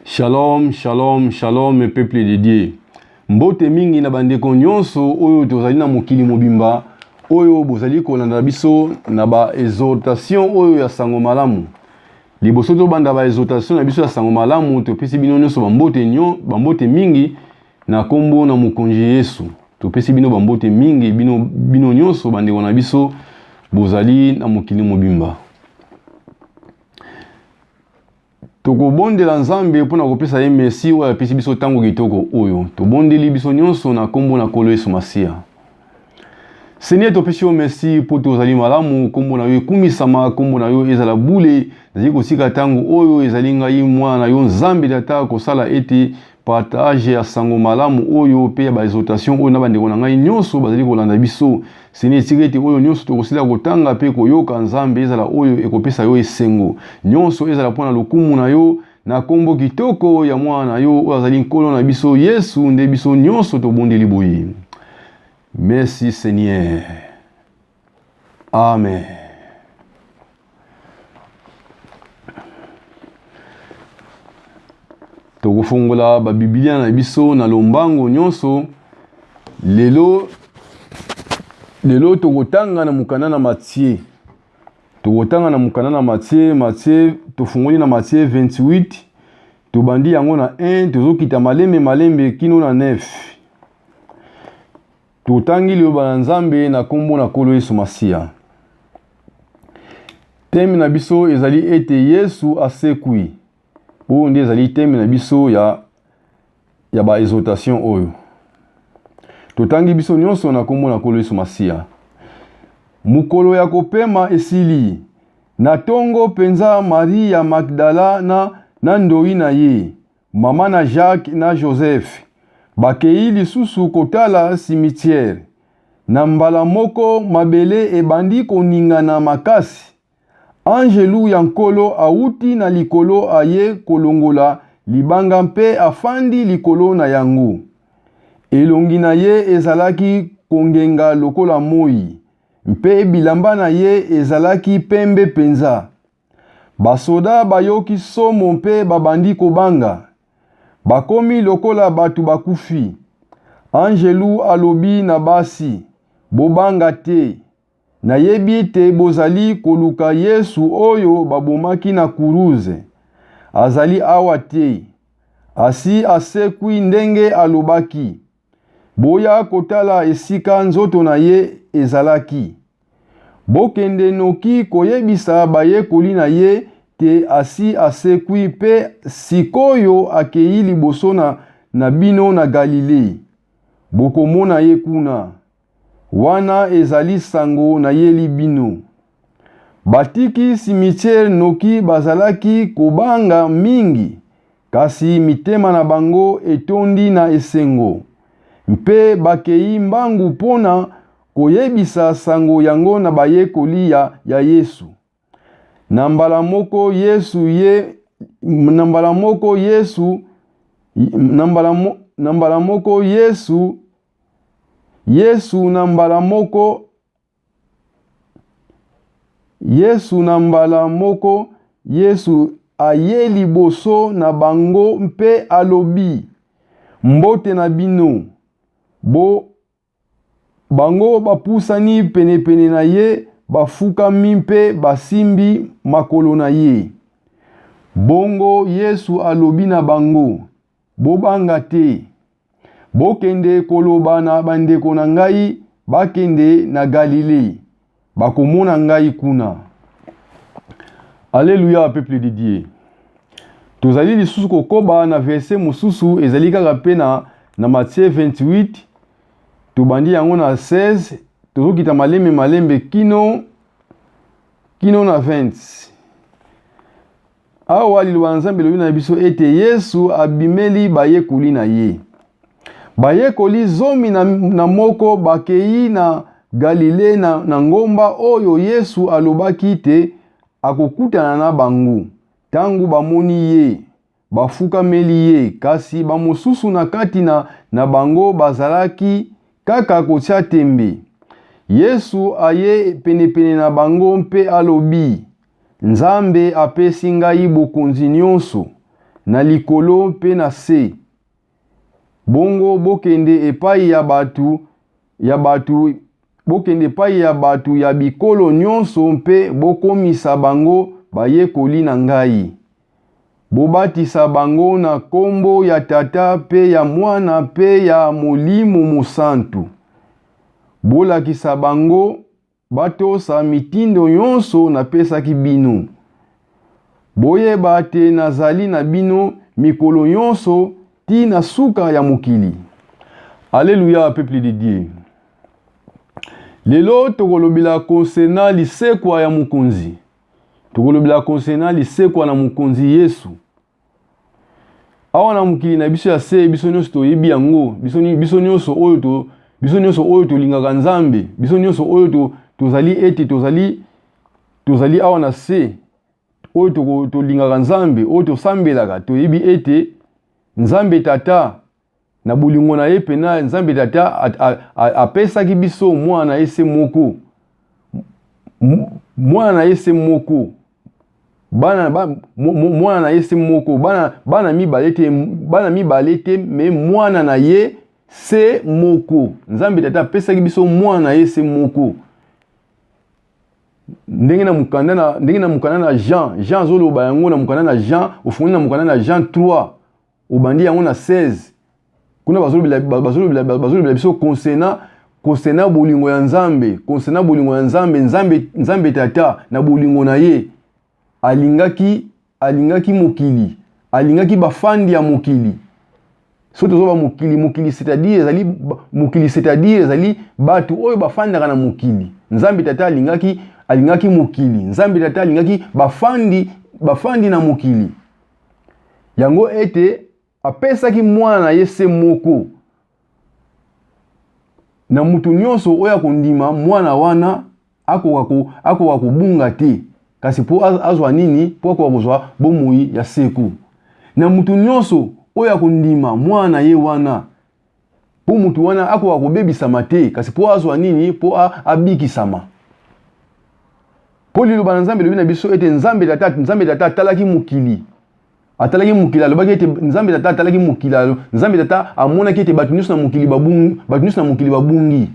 Shalom, shalom, shalom, peuple de Dieu. Mbote mingi na bandeko nyonso oyo tozali na mokili mobimba oyo bozali kolanda biso na ba exhortation oyo ya sango malamu. Liboso tobanda ba exhortation na biso ya sango malamu, topesi bino nyonso bambote nyo, bambote mingi na kombo na Mokonzi Yesu. Topesi bino bambote mingi bino, bino nyonso bandeko na biso bozali na mokili mobimba. Tokobondela Nzambe mpo na kopesa ye mersi oyo apesi biso ntango kitoko oyo. Tobondeli biso nyonso na nkombo na Nkolo Yesu Masiya. Seigneur, topesi yo merci mpo tozali malamu, nkombo na yo ekumisama, nkombo na yo ezala bule. Nazali kosika ntango oyo ezali ngai mwana na yo Nzambe Tata kosala ete partage ya sango malamu oyo mpe ya ba exhortation oyo na bandeko na ngai nyonso bazali kolanda biso. Seigneur, tika ete oyo nyonso tokosila kotanga mpe koyoka Nzambe ezala oyo ekopesa yo esengo. Nyonso ezala mpo na lokumu na yo na nkombo kitoko ya mwana na yo oyo azali Nkolo na biso Yesu, nde biso nyonso tobondeli boye. Merci Seigneur. Amen. Tokofongola babiblia na biso na lombango nyonso lelo. Lelo tokotanga na mokanda na Matie, tokotanga na mokanda na Matie. Matie, tofungoli na Matie 28, tobandi yango na 1, tozokita malembe malembe kino na 9. Totangi liloba na Nzambe na nkombo na Nkolo Yesu Masiya. Teme na biso ezali ete Yesu asekwi. Oyo nde ezali teme na biso ya, ya ba exhortation oyo. Totangi biso nyonso na nkombo na Nkolo Yesu Masiya. Mokolo ya kopema esili. Na tongo mpenza Maria Magdala na, na ndoi na ye Mama na Jacques na Joseph bakei lisusu kotala cimetière. Na mbala moko mabele ebandi koningana makasi. Anjelu ya Nkolo awuti na likolo aye kolongola libanga mpe afandi likolo na yango. Elongi na ye ezalaki kongenga lokola moi, mpe bilamba na ye ezalaki pembe penza. Basoda bayoki somo mpe babandi kobanga. Bakomi lokola bato bakufi. Anjelu alobi na basi, Bobanga te. Nayebi ete bozali koluka Yesu oyo babomaki na kuruze. Azali awa te. Asi asekwi ndenge alobaki. Boya kotala esika nzoto na ye ezalaki. Bokende noki koyebisa bayekoli na ye te asi asekwi mpe sik'oyo akei liboso na, na bino na Galile. Bokomona ye kuna. Wana ezali sango nayeli bino. Batiki simitiere noki bazalaki kobanga mingi, kasi mitema na bango etondi na esengo, mpe bakei mbangu mpo na koyebisa sango yango na bayekoli ya, ya Yesu. Na mbala moko Yesu ye na mbala moko Yesu na mbala, na mbala moko Yesu Yesu na mbala moko Yesu na mbala moko Yesu aye liboso na bango mpe alobi, Mbote na bino. Bo bango bapusani penepene na ye, bafukami mpe basimbi makolo na ye. Bongo Yesu alobi na bango, Bobanga te. Bokende koloba na bandeko na ngai bakende na Galile, bakomona ngai kuna. Alleluia, peuple de Dieu. Tozali lisusu kokoba na verse mosusu ezali kaka mpe na, na Matthieu 28, tobandi yango na 16, tozokita malembe malembe kino kino na 20. Awa liloba na Nzambe elobi na biso ete Yesu abimeli bayekoli na ye. Bayekoli zomi na, na moko bakei na Galile na, na ngomba oyo Yesu alobaki te akokutana na bango. Ntango bamoni ye, bafukameli ye, kasi bamosusu na kati na, na bango bazalaki kaka kotia tembe. Yesu aye penepene na bango mpe alobi, Nzambe apesi ngai bokonzi nyonso. na likolo mpe na se. Bongo bokende epai ya bato ya bato bokende epai ya bato ya bikolo nyonso mpe bokomisa bango bayekoli na ngai. Bobatisa bango na nkombo ya Tata mpe ya Mwana mpe ya Molimo Mosantu. Bolakisa bango batosa mitindo nyonso napesaki bino. Boyeba te nazali na bino mikolo nyonso tii na suka ya mokili. Alleluia, peuple de Dieu. Lelo tokolobela concernant lisekwa ya mokonzi. Tokolobela concernant lisekwa na mokonzi Yesu. Awa na mokili na biso ya se, biso nyonso toyebi yango, biso, biso nyonso oyo to, biso nyonso oyo tolingaka Nzambe, biso nyonso oyo to, tozali ete tozali tozali awa na se oyo tolingaka Nzambe, oyo tosambelaka, toyebi ete Nzambe Tata na bolingo na ye pena Nzambe Tata apesaki biso mwana na ye se moko, mwana na ye se moko, bana ba, mwana na ye se moko, bana, bana mibale te, bana mibale te, me mwana na ye se moko. Nzambe Tata apesaki biso mwana na ye se moko. Ndenge na mokanda na, ndenge na mokanda na Jean, Jean azoloba yango na mokanda na Jean, ofungoli na mokanda na Jean 3 obandi yango na 16 kuna bazolobela bazolobela bazolobela biso concernant concernant bolingo ya Nzambe, concernant bolingo ya Nzambe, Nzambe Nzambe Tata na bolingo na ye alingaki alingaki mokili, alingaki bafandi ya mokili. Soki tozoba mokili, mokili c'est-à-dire ezali mokili c'est-à-dire ezali bato oyo bafandaka na mokili. Nzambe Tata alingaki alingaki mokili, Nzambe Tata alingaki bafandi bafandi na mokili. Yango ete apesaki mwana na ye se moko na moto nyonso oyo akondima mwana wana akoka akoka kobunga te, kasi mpo azwa nini? Mpo akoka kozwa bomoi ya seko. Na moto nyonso oyo akondima mwana na ye wana, mpo moto wana akoka kobebisama te, kasi mpo azwa nini? Mpo abikisama. Mpo liloba na Nzambe elobi na biso ete Nzambe Tata, Nzambe Tata atalaki mokili, atalaki mokili, alobaki ete Nzambe Tata atalaki mokili, Nzambe Tata amonaki ete bato nyonso na mokili babungi, bato nyonso na mokili babungi,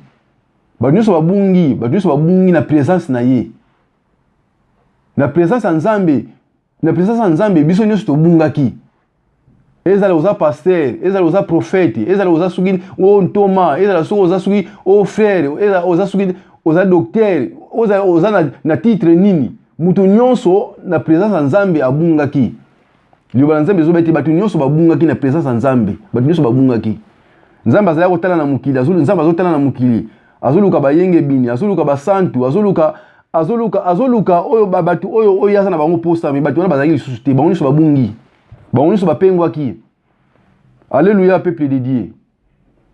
bato nyonso babungi, bato nyonso babungi na presence na ye, na presence ya Nzambe, na presence ya Nzambe biso nyonso tobungaki. Ezala oza pasteur, ezala oza prophète, ezala oza soki o ntoma, ezala soki oza soki o frère, ezala oza soki oza docteur, oza, oza na, na titre nini, moto nyonso na présence ya Nzambe abungaki. Liloba na Nzambe ezoba ete bato nyonso babungaki na présence ya Nzambe, bato nyonso babungaki. Nzambe azalaki kotala na mokili, Nzambe azotala na mokili, azoluka bayengebini, azoluka basantu, azoluka azoluka azoluka oyo bato oyo oyo aza na bango posa, me bato wana bazalaki lisusu te, bango nyonso babungi, bango nyonso bapengwaki. Alléluia, peuple de Dieu.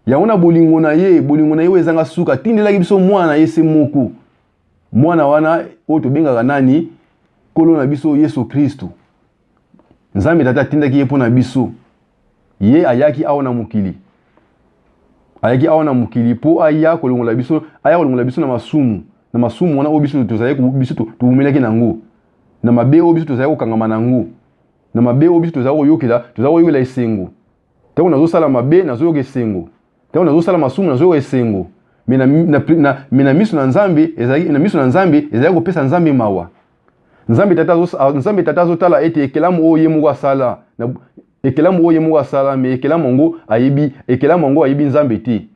Yango na bolingo na ye, bolingo na ye oyo ezanga suka, atindelaki biso mwana na ye se moko. Mwana wana oyo tobengaka nani? Nkolo na biso Yesu Kristo. Nzambe Tata atindaki ye mpo na biso. Ye ayaki awa na mokili, ayaki awa na mokili mpo aya kolongola biso, aya kolongola biso na masumu, na masumu wana oyo biso tozalaki, biso towumelaki na yango, na mabe oyo biso tozalaki kokangama na yango, na mabe oyo biso tozalaki koyokela, tozalaki koyokela esengo. Ntango nazosala mabe, nazoyoka esengo. Ntango nazosala masumu, nazoyoka esengo. Me na, na, na, me na miso na Nzambe ezalaki, na miso na Nzambe ezalaki kopesa Nzambe mawa. Nzambe Tata azo, Nzambe Tata azotala ete ekelamu oyo ye moko asala, na, ekelamu oyo ye moko asala, me ekelamu yango ayebi, ekelamu yango ayebi Nzambe te.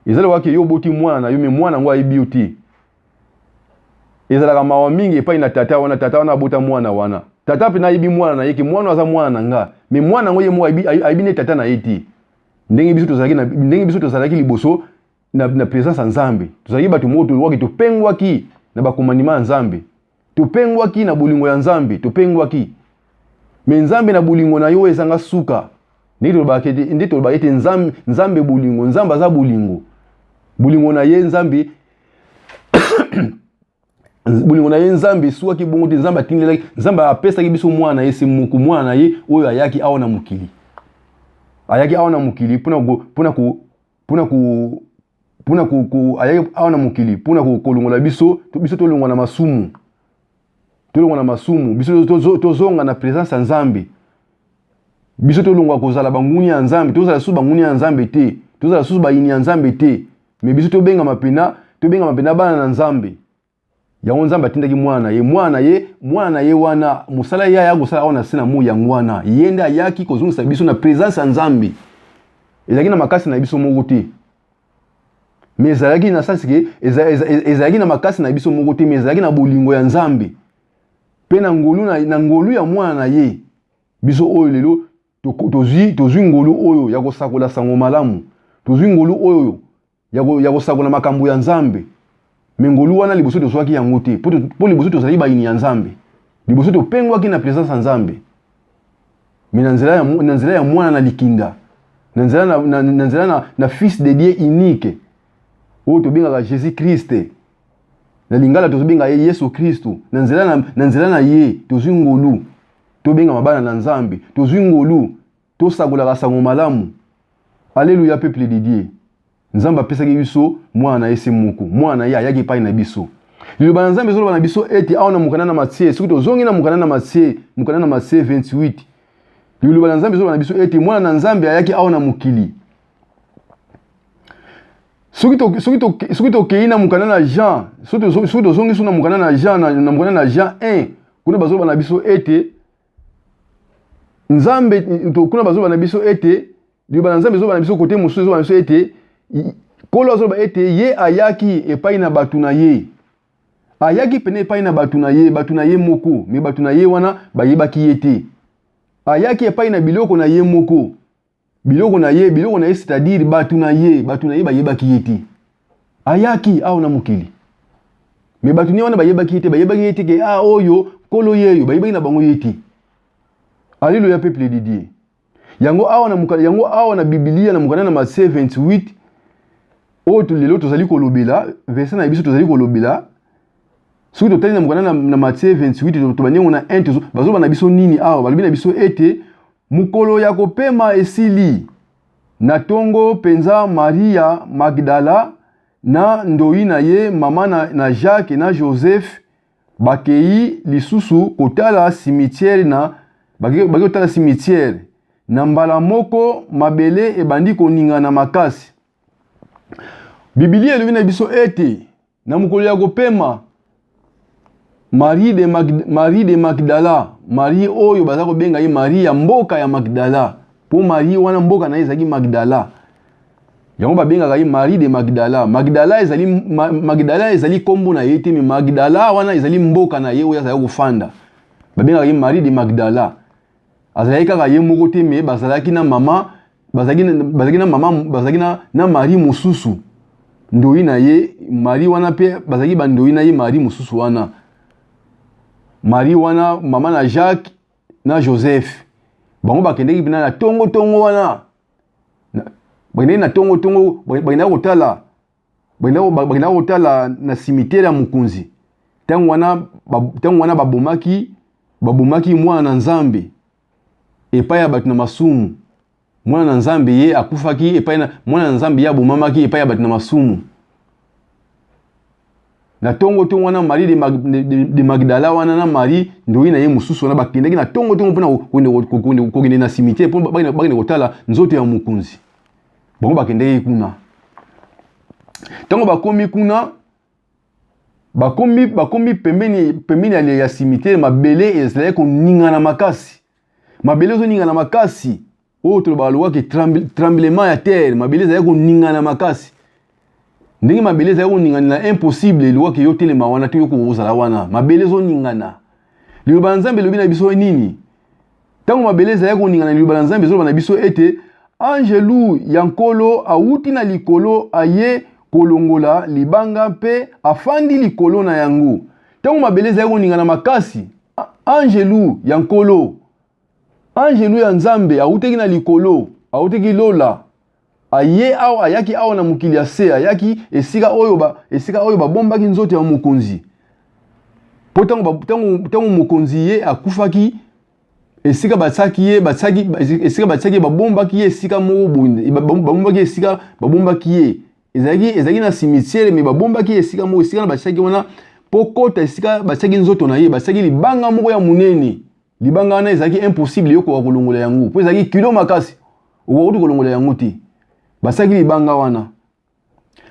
Eza lokola ke yo oboti mwana na yo, me mwana yango ayebi yo te. Ezalaka mawa mingi epai na tata wana, tata wana abota mwana wana. Tata mpe nayebi mwana na ye ke mwana aza mwana na nga, me mwana yango ye moko ayebi, ayebi ne tata na ye te. Ndenge biso tozalaki na, ndenge biso tozalaki liboso na, na présence ya Nzambe, tozalaki bato moko tolwaki, topengwaki na bakomandima ya Nzambe, topengwaki na bolingo ya Nzambe, topengwaki. Me Nzambe na bolingo na yo ezanga suka. Ndenge tolobaka ete, nde tolobaka ete Nzambe, Nzambe bolingo, Nzambe aza bolingo. Bolingo na ye Nzambe bolingo na ye Nzambe esuaki bongo te. Nzambe atindelaki, Nzambe apesaki biso mwana na ye se moko, mwana na ye oyo ayaki awa na mokili, ayaki awa na mokili mpona mpona mpona mpona ayaki awa na mokili mpona kolongola biso, biso tolongwa na masumu, tolongwa na masumu, biso tozonga na présence ya Nzambe. Biso tolongwa kozala banguni ya Nzambe, tozala susu banguni ya Nzambe te, tozala susu bayini ya Nzambe te, mais biso tobengama pena, tobengama pena bana na Nzambe. Yango Nzambe atindaki mwana na ye, mwana na ye, mwana na ye wana, mosala ye aya kosala awa na se na moi yango wana. Ye nde ayaki kozongisa biso na presence ya Nzambe. Ezalaki na makasi na biso moko te. Mais ezalaki na sens ke ezalaki na makasi na biso moko te, mais ezalaki na bolingo ya Nzambe. Pe na ngolu na, na ngolu ya mwana na ye. Biso oyo lelo tozwi, tozwi ngolu oyo ya kosakola sango malamu. Tozwi ngolu oyo ya kosakola makambo ya Nzambe. Me ngolu wana liboso tozwaki yango te, mpo liboso tozalaki bayini ya Nzambe. Liboso topengwaki na presence ya Nzambe. Me na nzela ya, na nzela ya mwana na likinda, na nzela na, na, na nzela na, na fils de Dieu unique oyo tobengaka Jésus Christ, na lingala tozobenga ye Yesu Kristo, na nzela na, na nzela na ye tozwi ngolu tobengama bana na Nzambe, tozwi ngolu tosakolaka sango malamu. Alléluia peuple de Dieu. Nzambe apesaki biso mwana na ye se moko, mwana na ye ayaki epai na biso. Liloba na Nzambe ezoloba na biso ete awa na mokanda na Matie, soki tozongi na mokanda na Matie, mokanda na Matie 28, liloba na Nzambe ezoloba na biso ete mwana na Nzambe ayaki awa na mokili. Soki to, soki to, soki tokei na mokanda na Jean, soki tozongi so na mokanda na Jean, na, na mokanda na Jean 1, kuna bazoloba na biso ete Nzambe, kuna bazoloba na biso ete liloba na Nzambe ezoloba na biso kote mosusu ezoloba na biso ete Nkolo azoloba ete ye ayaki epai na bato na ye, ayaki pene epai na bato na ye, bato na ye moko, me bato na ye wana bayebaki ye te. Ayaki epai na biloko na ye moko, biloko na ye, biloko na ye, c'est-à-dire bato na ye, bato na ye bayebaki ye te. Ayaki awa na mokili, me bato nie wana bayebaki ye te, bayebaki ye te ke ah, oyo nkolo yeyo, bayebaki na bango ye te. Alléluia peuple de Dieu. Yango awa na mokanda, yango awa na Biblia na mokanda na Matthieu 28 oyo lelo tozali kolobela, verset na biso tozali kolobela. Soki totali na mokanda na, na Matthieu 28 tobandi yango na 1, bazoloba na biso nini awa? Balobi na biso ete mokolo ya kopema esili. Na tongo mpenza Maria Magdala na ndoi na ye mama na, na Jacques na Joseph bakei lisusu kotala cimetière na bakei kotala cimetière na mbala moko mabele ebandi koningana makasi. Biblia elobi na biso ete na mokolo ya kopema Marie de, Mag, Marie de Magdala, Marie oyo baza kobenga ye Marie ya mboka ya Magdala, mpo Marie wana mboka na ye ezalaki Magdala, yango babengaka ye Marie de Magdala. Magdala ezali, Ma, Magdala ezali kombo na ye te, me Magdala wana ezali mboka na ye oyo azalaki kofanda. Babengaka ye Marie de Magdala. Azalaki kaka ye moko te, me bazalaki na mama, bazalaki, bazalaki na mama, bazalaki na, na Marie mosusu ndoi na ye. Marie wana mpe bazalaki bandoi na ye Marie mosusu wana. Marie wana mama na Jacques na Joseph, bango bakendeki mpena na tongo tongo wana, bakendeki na tongo tongo, bakendaki kotala, bakendaki kotala na cimetière ya mokonzi. Ntango wana, ntango wana babomaki, babomaki mwana na Nzambe epai ya bato na masumu. Mwana na Nzambe ye akufaki epai na, mwana na Nzambe ye abomamaki epai ya bato na masumu. Na tongo tongo wana Marie de, Mag, de, de, de Magdala wana na Marie ndoi na ye mosusu wana bakendaki na tongo tongo mpona kokende na cimetière mpo bakende kotala nzoto ya mokonzi. Bango bakendaki kuna. Ntango bakomi kuna, bakomi, bakomi pembeni, pembeni ya, ya cimetière, mabele ezalaki koningana makasi. Mabele ezoningana makasi. Oyo tolobaka lokola ke tremblement ya terre, mabele ezalaki koningana makasi. Ndenge mabele ezalaki koningana na impossible lokola ke yo telema wana to yo kozala wana, mabele ezoningana. Liloba na Nzambe elobi na biso nini? Ntango mabele ezalaki koningana, liloba na Nzambe ezoloba na biso ete angelu ya Nkolo awuti na likolo aye kolongola libanga mpe afandi likolo na yango. Ntango mabele ezalaki koningana makasi, angelu ya Nkolo, angelu ya Nzambe awutaki na likolo, awutaki lola, aye awa, ayaki awa na mokili ya se, ayaki esika oyo ba, esika oyo babombaki nzoto ya mokonzi. Mpo ntango, ntango, ntango mokonzi ye akufaki, esika batiaki ye, batiaki, esika batiaki ye, babombaki ye esika moko boye, babombaki ye esika babombaki ye ezalaki, ezalaki na cimetière, mais babombaki ye esika moko, esika na batiaki wana mpo kota esika batiaki nzoto na ye, batiaki libanga moko ya monene. Libanga wana ezalaki impossible yo koka kolongola yango mpo ezalaki kilo makasi, okoka kutu kolongola yango te. Batiaki libanga wana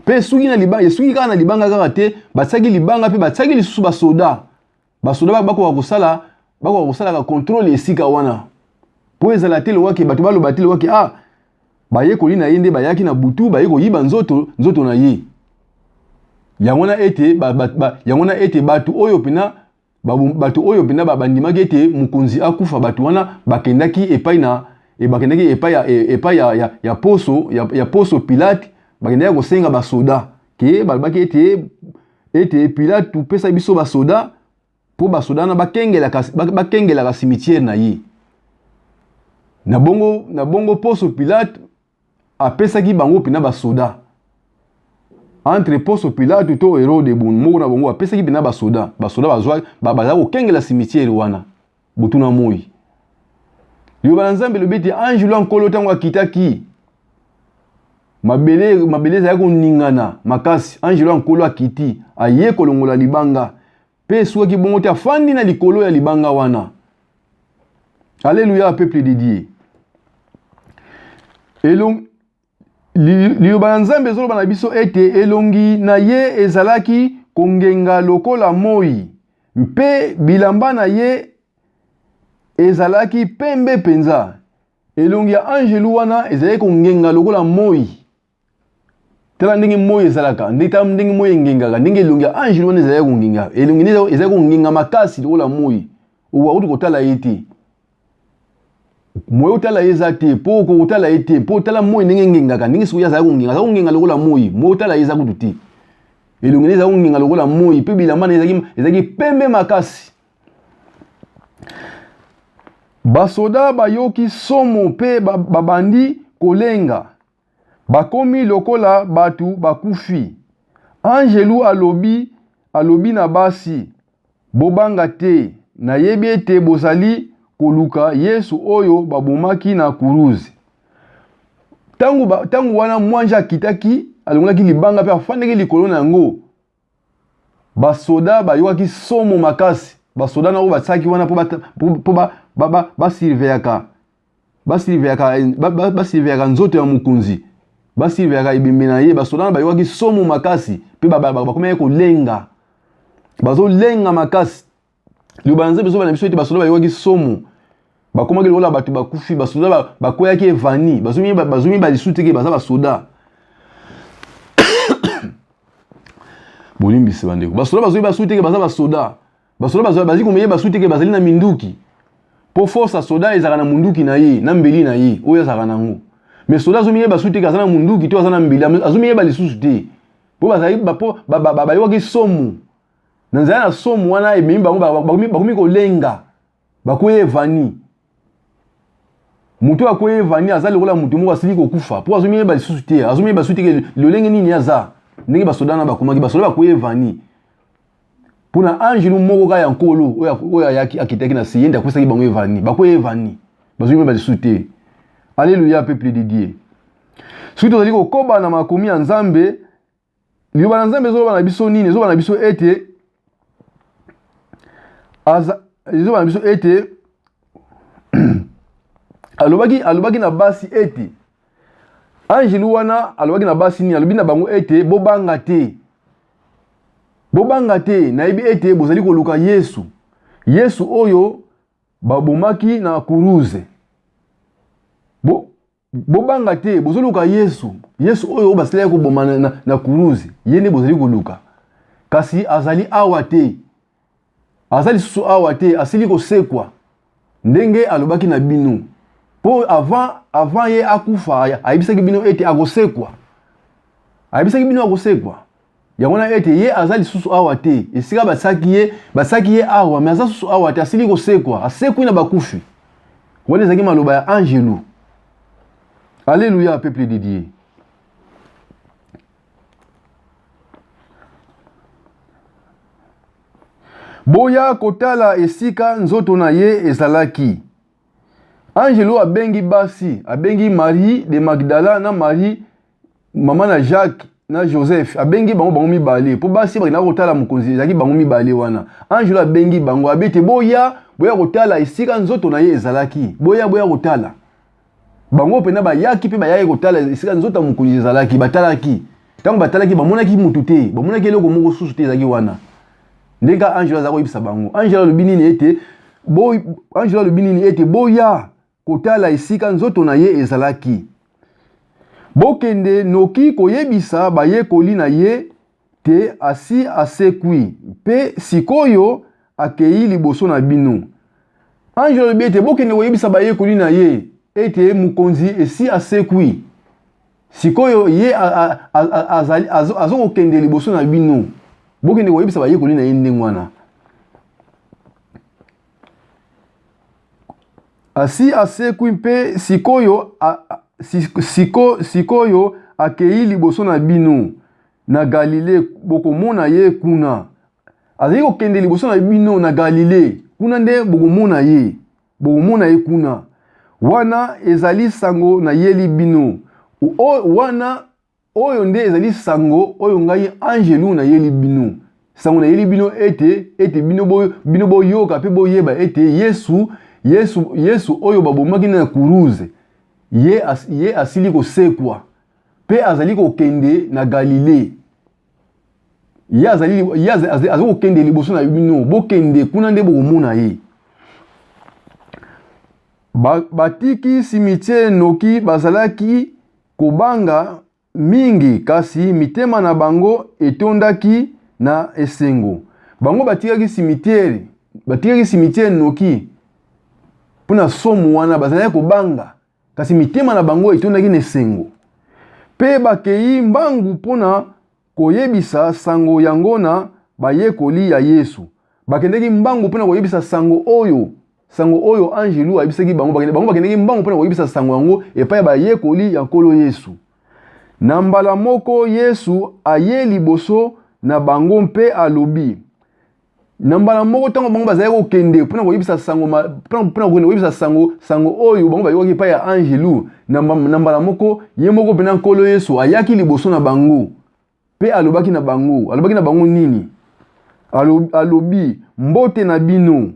mpe esuki na libanga, esuki kaka na libanga kaka te, batiaki libanga mpe batiaki lisusu basoda. Basoda bakoka kosala, bakoka kosalaka controle esika wana mpo ezala te lowake bato baloba te lowake ah bayekoli na ye nde bayaki na butu baye koyiba nzoto nzoto na ye. Yango wana ete ba, ba, ba, yango wana ete bato oyo mpena bato oyo mpena bandimaki ete mokonzi akufa, bato wana bakendaki epai na e, bakendaki epai ya, e, epai ya, ya, ya poso ya, ya poso Pilate, bakendaki kosenga basoda ke balobaki ete ete Pilate tupesa biso basoda mpo basoda wana bakengelaka, bakengelaka cimetière na ye. Na bongo, na bongo poso Pilate apesaki bango mpena basoda entre poso Pilate to Herode bon moko na bango apesaki mpena basoda, basoda bazwa baza kokengela cimetière wana butu na moi. Liloba na Nzambe elobi ete angelo ya Nkolo ntango akitaki mabele, mabele ezalaki koningana makasi. Angelo ya Nkolo akiti aye kolongola libanga mpe esukaki bongo te, afandi na likolo ya libanga wana. Alléluia, peuple de Dieu. Elong liloba na Nzambe ezoloba na biso ete elongi na ye ezalaki kongenga lokola moi mpe bilamba na ye ezalaki pembe mpenza. Elongi ya angelu wana ezalaki kongenga lokola moi. Tala ndenge moi ezalaka, ndenge tala ndenge moi engengaka, ndenge elongi ya angelu wana ezalaki kongenga. Elongi nde ezalaki kongenga makasi lokola moi. Okoka kutu kotala ye te. Moye otala ye eza te, mpo okoka kotala ye te, mpo otala moi ndenge engengaka, ndenge sikoyo azalaki kongenga, azalaki kongenga lokola moi. Moye otala ye eza kutu te. Elongi nde ezalaki kongenga lokola moi, mpe bilamba na ye ezalaki pembe makasi. Basoda bayoki somo mpe babandi kolenga. Bakomi lokola bato bakufi. Anjelu alobi, alobi na basi, Bobanga te, nayebi ete bozali koluka Yesu oyo babomaki na kuruze. Ntango, ntango wana mwanje akitaki, alongolaki libanga mpe afandaki likolo na yango. Basoda bayokaki somo makasi. Basoda na oyo batiaki wana mpo basurveyaka ba, basurveyaka nzoto ya mokonzi, basurveyaka ebembe na ye. Basoda wana bayokaki somo makasi mpe bakomaki kolenga, bazolenga makasi. Liloba na Nzambe ezoba na biso ete basoda bayokaki somo, bakomaki lokola bato bakufi. Basoda bakweyaki evani, bazomiba lisusu te ke baza basoda. Bolimbisi bandeko, basoda bazoyeba lisusu te ke baza basoda. Basoda bazali komiyeba lisusu te ke bazali na minduki, mpo force ya soda ezalaka na munduki na ye na mbeli na ye oyo azalaka na yango. Mais soda azomiyeba lisusu te ke aza na munduki to aza na mbeli, azomiyeba lisusu te mpo bazali mpo bayokaki somo. Na nzela na somo wana ememi bango bakomi kolenga, bakwei evani. Moto oyo akwei evani aza lokola moto moko asili kokufa, mpo azomiyeba lisusu te, azomiyeba lisusu te ke lolenge nini aza. Ndenge basoda wana bakomaki, basoda bakwei evani mpo na angelu moko kaka ya Nkolo oyo ayaki akitaki na se, ye nde akwesaki bango evani, bakwei evani, bazomiyeba lisusu te. Alleluia, peuple de Dieu. Soki tozali kokoba na makomi ya Nzambe, liloba na Nzambe ezoloba na biso nini? Ezoloba na biso ete aza, ezoloba na biso ete alobaki, alobaki na basi ete angelu wana alobaki na basi nini? Alobi na bango ete bobanga te, bobanga te, nayebi ete bozali koluka Yesu, Yesu oyo babomaki na kuruze. Bo, bobanga te, bozoluka Yesu, Yesu oyo basilaki koboma na, na, na kuruze, ye nde bozali koluka. Kasi azali awa te, aza lisusu awa te, asili kosekwa ndenge alobaki na bino. Mpo avant, avant ye akufa ayebisaki bino ete akosekwa, ayebisaki bino akosekwa. Yango wana ete ye aza lisusu awa te, esika basaki ye, basaki ye awa, me aza lisusu awa te, asili kosekwa, asekwi na bakufi. Wana ezalaki maloba ya angelu. Alléluia, peuple de Dieu. Boya kotala esika nzoto na ye ezalaki. Angelo abengi basi, abengi Marie de Magdala na Marie mama na Jacques na Joseph, abengi bango bango mibale mpo basi bakendaka kotala mokonzi, ezalaki bango mibale wana. Angelo abengi bango, abete boya boya kotala esika nzoto na ye ezalaki. Boya, boya kotala. Bango mpenza bayaki mpe bayaki kotala esika nzoto ya mokonzi ezalaki. Batalaki. Ntango batalaki, bamonaki moto te, bamonaki eloko moko susu te ezalaki wana. Ndenge angelo azalaki koyebisa bango. Angelo alobi nini ete bo, angelo alobi nini ete boya kotala esika nzoto na ye ezalaki. Bokende noki koyebisa bayekoli na ye te asi asekwi mpe sikoyo akei liboso na bino. Angelo alobi ete bokende koyebisa bayekoli na ye ete mokonzi esi asekwi. Sikoyo ye azali azokokende liboso na bino. Bokende koyebisa bayekoli na ye ndenge wana. Asi asekwi mpe sikoyo, siko, sikoyo akei liboso na bino na Galile, bokomona ye kuna. Azali kokende liboso na bino na Galile, kuna nde bokomona ye, bokomona ye kuna. Wana ezali sango nayeli bino. O, wana Oyo nde ezali sango oyo ngai anjelu nayeli bino. Sango nayeli bino ete ete bino bo, bino boyoka mpe boyeba ete Yesu Yesu Yesu oyo babomaki na kuruze ye, as, ye asili kosekwa mpe azali kokende na Galile. Ye azali ye azali, azali kokende liboso na bino, bokende kuna nde bokomona ye. Ba, batiki cimetière noki bazalaki kobanga mingi, kasi mitema na bango etondaki na esengo. Bango batikaki simitiere, batikaki simitiere noki mpo na somo wana, bazalaki kobanga, kasi mitema na bango etondaki na esengo. Mpe bakei mbangu mpo na koyebisa sango yango na bayekoli ya Yesu. Bakendeki mbangu mpo na koyebisa sango oyo, sango oyo anjelu ayebisaki bango. Bakende, bango bakendeki mbangu mpo na koyebisa sango yango epai ya bayekoli ya Nkolo Yesu. Na mbala moko Yesu aye liboso na bango mpe alobi, na mbala moko ntango bango bazalaki kokende mpo na koyebisa sango mpo na kokende koyebisa sango sango oyo bango bayokaki epai ya anjelu, na mbala moko ye moko mpenza Nkolo Yesu ayaki liboso na bango mpe alobaki na bango. Alobaki na bango nini? Alobi, mbote na bino.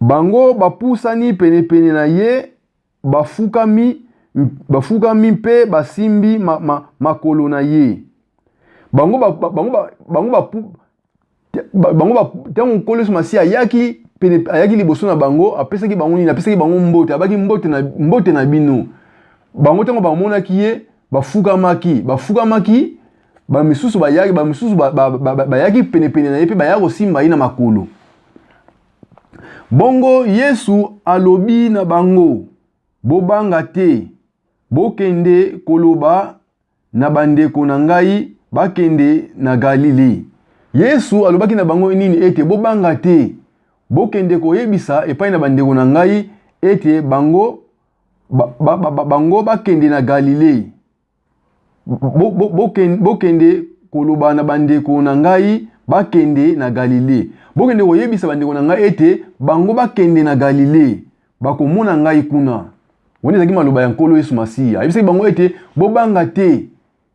Bango bapusani penepene na ye, bafukami, bafukami mpe basimbi ma, ma, makolo na ye. Bango ba, bango ba, bango ba, bango ba, ntango Nkolo Yesu Masiya ayaki pene, ayaki liboso na bango, apesaki bango nini? Apesaki bango mbote, abaki mbote na, mbote na bino. Bango ntango bamonaki ye, bafukamaki, bafukamaki, bamisusu bayaki, bamisusu bayaki ba, ba, ba, ba penepene na ye mpe bayaki kosimba ye na makolo. Bongo Yesu alobi na bango, Bobanga te, bokende koloba na bandeko na ngai bakende na Galile. Yesu alobaki na bango nini? Ete bobanga te, bokende koyebisa epai na bandeko na ngai ete bango, ba, ba, ba, bango bakende na Galile. Bokende koloba na bandeko na ngai bakende na Galile. Bokende koyebisa bandeko na ngai ete bango bakende na Galile, bakomona ngai kuna. Wana ezalaki maloba ya Nkolo Yesu Masiya. Ayebisaki bango ete bobanga te,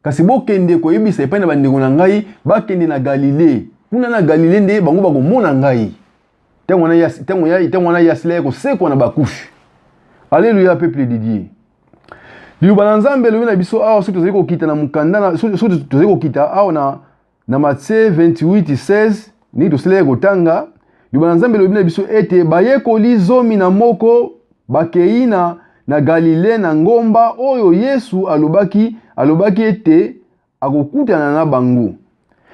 kasi bokende koyebisa epai na bandeko na ngai bakende na Galile. Kuna na Galile nde bango bakomona ngai. Ntango wana ye asilaki kosekwa na bakufi. Aleluya, peuple de Dieu. Liloba na Nzambe elobi na biso awa, soki tozali kokita na mokanda, soki tozali kokita awa na, na Matthieu 28:16, ndenge tosilaki kotanga, liloba na Nzambe elobi na biso ete bayekoli 11 bakei na, na Galile na ngomba oyo Yesu alobaki, alobaki ete akokutana na bango.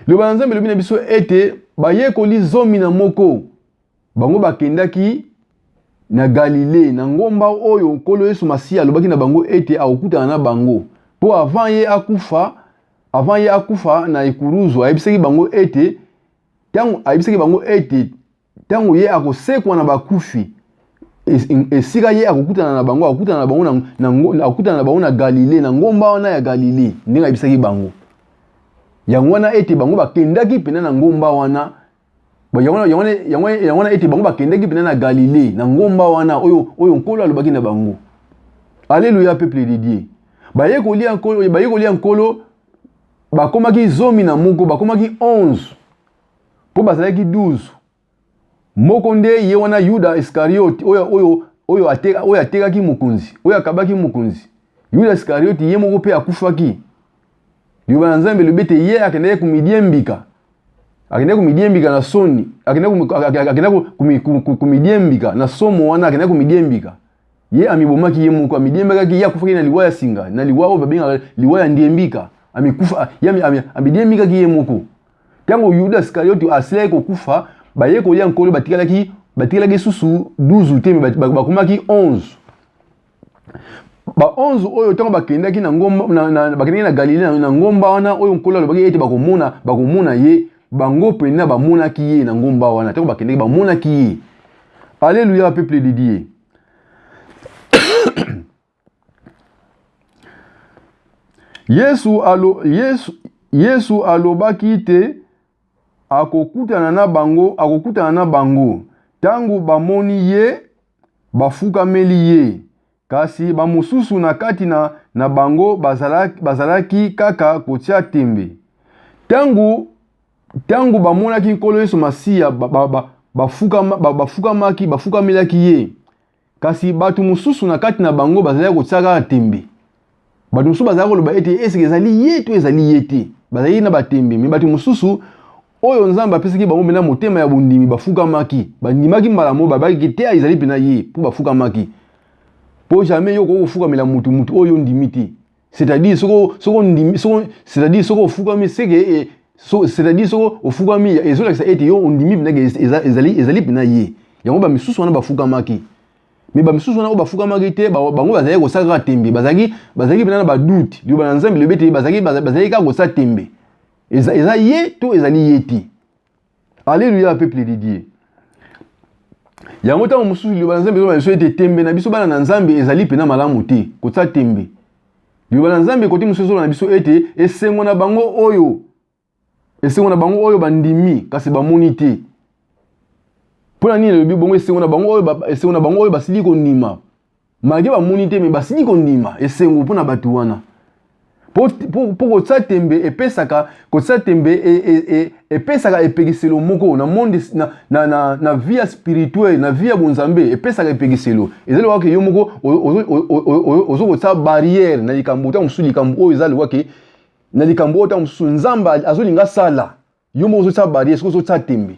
Liloba na Nzambe elobi na biso ete bayekoli 11 bango bakendaki na Galile, na ngomba oyo Nkolo Yesu Masiya alobaki na bango ete akokutana na bango. Mpo avant ye akufa, avant ye akufa na ekuruzu, ayebisaki bango ete tango, ayebisaki bango ete ntango ye akosekwa na bakufi, esika ye akokutana na bango, akokutana na bango na, na, akokutana na bango na Galile, na ngomba wana ya Galile, ndenge ayebisaki bango. Yango wana ete bango bakendaki mpenza na ngomba wana, yango wana ete bango bakendaki mpenza na Galile, na ngomba wana oyo, oyo Nkolo alobaki na bango. Alléluia, peuple de Dieu. Bayekoli ya Nkolo, bayekoli ya Nkolo bakomaki 11, bakomaki 11 mpo bazalaki 12. Moko nde ye wana Yuda Iskariote oyo, oyo, oyo, ate, oyo atekaki mokonzi, oyo akabaki mokonzi. Yuda Iskariote ye moko mpe akufaki. Liloba na Nzambe elobi ete ye akendaki komidiembika, akendaki komidiembika na soni, akendaki komidiembika na somo wana, akendaki komidiembika. Ye amibomaki ye moko, amidiembikaki, ye akufaki na liwa ya singa, na liwa oyo babengaka liwa ya ndiembika. Amikufa, ye amidiembikaki ye moko. Ntango Yuda Iskariote asilaki kokufa, bayekoli ya Nkolo batikalaki batikalaki susu 12 te, me bakomaki 11. Ba 11 oyo ntango bakendaki na ngomba na, na, bakendaki na Galilee na, na ngomba wana oyo Nkolo alobaki ete bakomona bakomona ye, bango mpenza bamonaki ye na ngomba wana. Ntango bakendaki bamonaki ye. Alléluia peuple de Dieu. Yesu, alo, Yesu, Yesu alobaki te akokutana na bango, akokutana na bango. Ntango bamoni ye, bafukameli ye. Kasi bamosusu na kati na, na bango bazalaki, bazalaki kaka kotia tembe. Ntango ntango bamonaki Nkolo Yesu Masiya, bafukamaki, bafukamelaki ye. Kasi bato mosusu na kati na bango bazalaki kotia kaka tembe. Bato mosusu bazalaki koloba ete eseke ezali ye to ezali ye te. Bazalaki na batembe. Me bato mosusu oyo Nzambe apesaki bango mpenza motema ya bondimi bafukamaki. Bandimaki mbala moko, babaki te ezali mpenza ye, mpo bafukamaki. Mpo jamais yo okoki kofukamela motu motu oyo ondimi te. C'est-à-dire soko soko ndimi soko c'est-à-dire soko ofukami seke eh, so, c'est-à-dire soko ofukami ezolakisa ete yo ondimi mpenza ezali ezali mpenza ye. Yango ba misusu wana bafukamaki. Mais ba misusu wana oyo bafukamaki te bango bazalaki kosala kaka tembe, bazalaki bazalaki mpenza na ba doute. Liloba na Nzambe elobi ete bazalaki bazalaki kaka kosala tembe. Eza, eza ye to ezali ye te. Alléluia peuple de Dieu. Yango ntango mosusu liloba na Nzambe ezoloba biso ete tembe na biso bana na Nzambe ezali mpenza malamu te, kotia tembe. Liloba na Nzambe kote mosusu ezoloba na biso ete esengo na bango oyo esengo na bango oyo bandimi kasi bamoni te. Mpo na nini elobi bongo esengo na bango oyo esengo na bango oyo basili kondima Malgre bamoni te mais basili kondima esengo mpo na bato wana. Mpo kotia tembe epesaka kotia tembe e, e, e, epesaka epekiselo moko na monde na, na, na, na vie ya spirituelle na vie ya bonzambe epesaka epekiselo ezali lokola ke yo moko ozo kotia barrière na likambo ntango mosusu likambo oyo eza lokola ke na likambo oyo ntango mosusu nzambe azolinga asala yo moko ozotia barrière soki ozotia tembe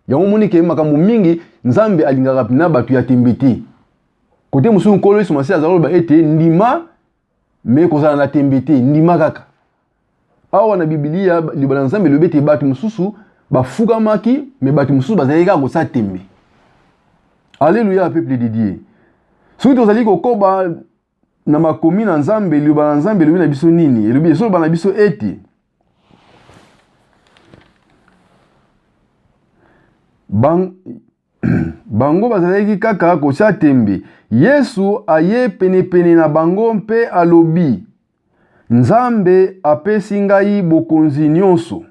yango omoni ke makambo mingi nzambe alingaka mpena bato ya tembe te kote mosusu nkolo yesu masiya azala koloba ete ndima me kozala na tembe te ndima kaka awa na bibilia liloba na nzambe elobi ete bato mosusu bafukamaki me bato mosusu bazalaki kaka kotia tembe aleluya peuple de dieu soki tozali kokoba na makomi na nzambe liloba na nzambe elobi na biso nini elobi ezoloba na biso ete Bang, bango bazalaki kaka kotya tembe. Yesu aye penepene na bango mpe alobi, Nzambe apesi ngai bokonzi nyonso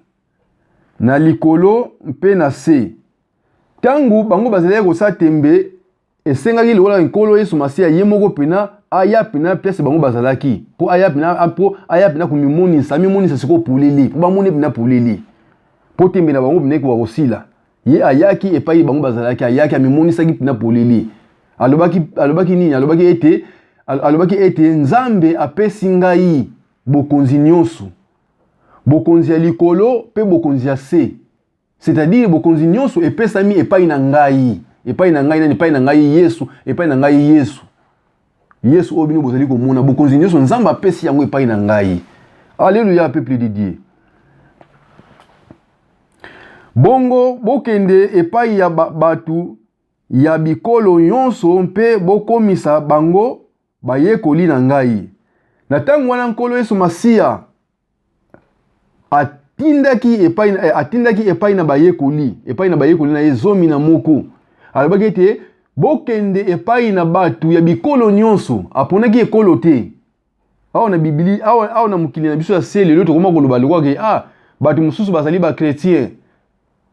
na likolo mpe na se. Ntango bango bazalaki kotya tembe, Esengaki lokola Nkolo Yesu Masiya ye moko pena aya pena place bango bazalaki, po aya pena po aya pena komimonisa, amimonisa sikoyo polele, po bamoni pena polele, po tembe na bango pena ekoka kosila. Ye ayaki epai bango bazalaki, ayaki amimonisaki pena polele. Alobaki, alobaki nini? Alobaki ete, alobaki ete Nzambe apesi ngai bokonzi nyonso, bokonzi ya likolo pe bokonzi ya se. C'est-à-dire bokonzi nyonso epesami epai na ngai, epai na ngai nani? Epai na ngai Yesu, epai na ngai Yesu. Yesu oyo bino bozali komona, bokonzi nyonso Nzambe apesi yango epai na ngai. Alléluia peuple de Dieu. Bongo bokende epai ya ba, bato ya bikolo nyonso mpe bokomisa bango bayekoli na ngai. Na ntango wana Nkolo Yesu Masiya atindaki epai, eh, atindaki epai na bayekoli epai na bayekoli na ye 11 alobaki ete bokende epai na bato ya bikolo nyonso. Aponaki ekolo te. Awa na Biblia, awa, awa na mokili na biso ya se lelo tokoma koloba lokola ke ah, bato mosusu bazali ba chrétien,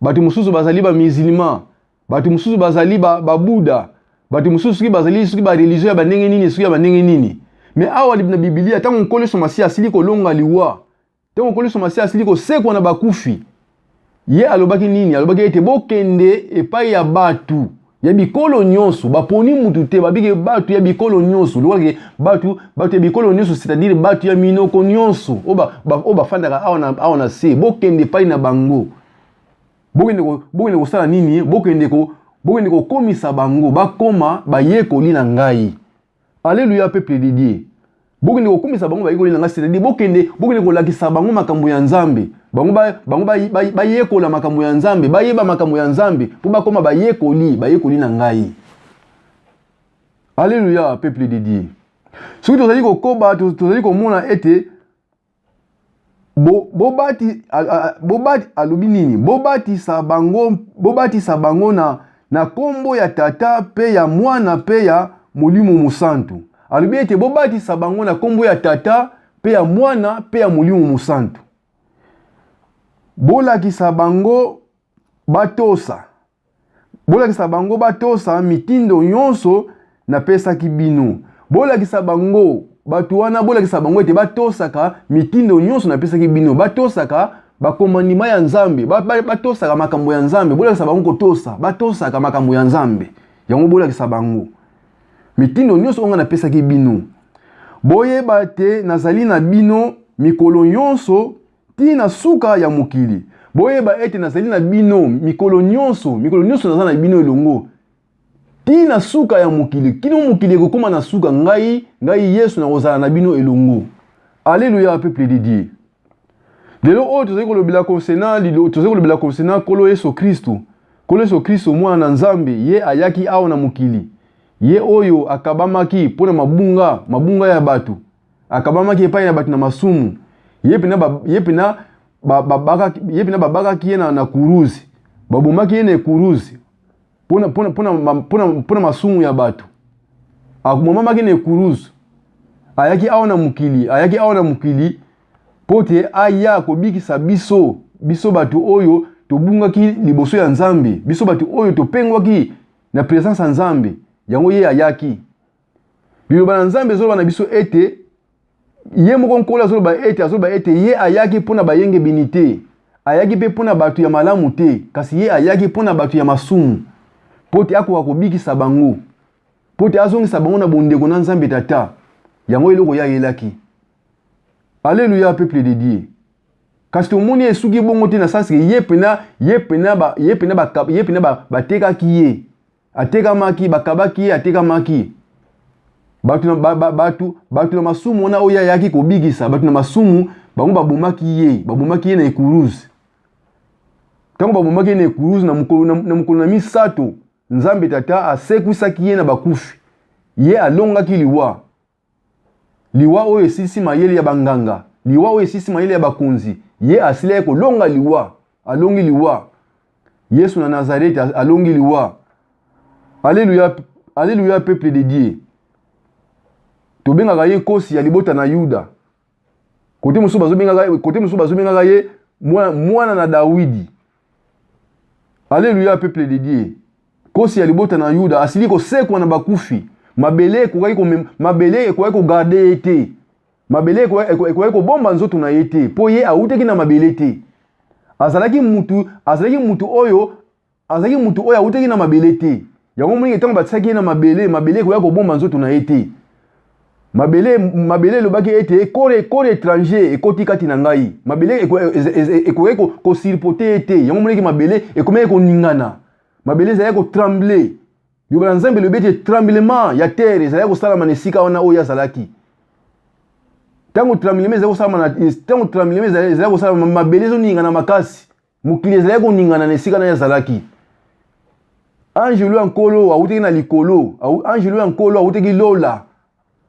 bato mosusu bazali ba musulman, bato mosusu bazali ba, ba buda, bato mosusu soki bazali soki ba religion ya bandenge nini soki ya bandenge nini. Me awa na Biblia ntango Nkolo Yesu Masiya asili kolonga liwa, ntango Nkolo Yesu Masiya asili kosekwa na bakufi, Ye alobaki nini? Alobaki ete bokende epai ya bato ya bikolo nyonso, baponi mutu te, babiki bato ya bikolo nyonso, lokola ke bato bato ya bikolo nyonso, c'est-à-dire bato ya minoko nyonso oyo ba, bafandaka awa na, awa na se, bokende epai na bango. Bokende bokende kosala nini? Bokende ko bokende kokomisa bango bakoma bayekoli na ngai. Alleluia, peuple de Dieu. Bokende kokumisa bango bayekoli na ngai, c'est-à-dire bokende bokende kolakisa bango makambo ya Nzambe. Bango ba, bango bayekola ba, ba makambo ya Nzambe, bayeba makambo ya Nzambe mpo bakoma bayekoli, bayekoli na ngai. Alleluia, peuple de Dieu. Soki tozali kokoba, tozali komona ete bobati bobati alobi nini? Bobatisa bango, bobatisa bango na na kombo ya Tata mpe ya Mwana mpe ya Molimo Mosantu. Alobi ete bobatisa bango na kombo ya Tata mpe ya Mwana mpe ya Molimo Mosantu. Bolakisa bango batosa Bolakisa bango batosa mitindo nyonso napesaki bino. Bolakisa bango, bato wana, bolakisa bango ete batosaka mitindo nyonso napesaki bino, batosaka bakomandima ya Nzambe, batosaka makambo ya Nzambe. Bolakisa bango kotosa, batosaka makambo ya Nzambe. Yango bolakisa bango mitindo nyonso oyo ngai napesaki bino. Boyeba te nazali na bino mikolo nyonso tii na suka ya mokili. Boyeba ete nazali na bino mikolo nyonso, mikolo nyonso naza na bino elongo tii na suka ya mokili, kino mokili ekokoma na suka. Ngai, ngai Yesu, nakozala na bino elongo. Alleluia, peuple de Dieu. Lelo oyo tozali kolobela concernant, tozali kolobela concernant Nkolo Yesu Kristo. Nkolo Yesu Kristo, mwana na Nzambe, ye ayaki awa na mokili, ye oyo akabamaki mpo na mabunga, mabunga ya bato. Akabamaki epai na bato na masumu. Ye pena ba, ye pena babakaki ye pena babakaki ye na, na kuruzi, babomaki ye na ekuruzi mpona mpona mpona mpona mpona masumu ya bato. Abomamaki na ekuruzi. Ayaki awa na mokili, ayaki awa na mokili mpo te aya kobikisa biso, biso bato oyo tobungaki liboso ya Nzambe, biso bato oyo topengwaki na presence ya Nzambe. Yango ye ayaki. Liloba na Nzambe ezoloba na biso ete ye moko Nkolo azoloba ete azoloba ete ye ayaki mpo na bayengebeni te, ayaki mpe mpo na bato ya malamu te, kasi ye ayaki mpo na bato ya masumu, mpo te akoka kobikisa bango, mpo te azongisa bango na bondeko na Nzambe Tata. Yango eloko ye ayelaki. Alleluia, peuple de Dieu. Kasi tomoni esuki bongo te, na sens ke ye pena ye pena ba ye pena ba ye pena batekaki ye. Atekamaki, bakabaki ye, atekamaki. Bato na, ba, ba, bato, bato na masumu wana oyo ayaki kobikisa, bato na masumu, bango babomaki ye, babomaki ye na ekuruze. Ntango babomaki ye na ekuruze, na mokolo na, na mokolo na misato, Nzambe Tata asekwisaki ye na bakufi. Ye alongaki liwa. Liwa oyo esilisi mayele ya banganga, liwa oyo esilisi mayele ya bakonzi, ye asilaki kolonga liwa, alongi liwa. Yesu na Nazareth alongi liwa. Alléluia, alléluia peuple de Dieu. Tobengaka ye nkosi ya libota na Yuda. Kote mosusu bazobengaka, kote mosusu bazobengaka ye mwana, mwana na Dawidi. Alléluia peuple de Dieu. Nkosi ya libota na Yuda asili kosekwa na bakufi. Mabele ekokaki komem, mabele ekokaki kogarde ye te. Mabele ekokaki kobomba nzoto na ye te, mpo ye awutaki na mabele te. Azalaki mutu, azalaki mutu oyo, azalaki mutu oyo awutaki na mabele te. Yango moninga ntango batiaki ye na mabele, mabele ekokaki kobomba nzoto na ye te. Mabele, mabele elobaki ete corps, corps étranger ekoti kati na ngai. Mabele ekokaki kosurporte ye te. Yango monaki mabele ekomaki koningana. Mabele ezalaki kotremble. Liloba na Nzambe elobi ete tremblement ya terre ezalaki kosalama na esika wana oyo azalaki. Ntango tremblement ezalaki kosalama na ntango tremblement ezalaki kosalama, mabele ezoningana makasi. Mokili ezalaki koningana na esika na ye azalaki. Angelo ya Nkolo awutaki na likolo, angelo ya Nkolo awutaki lola.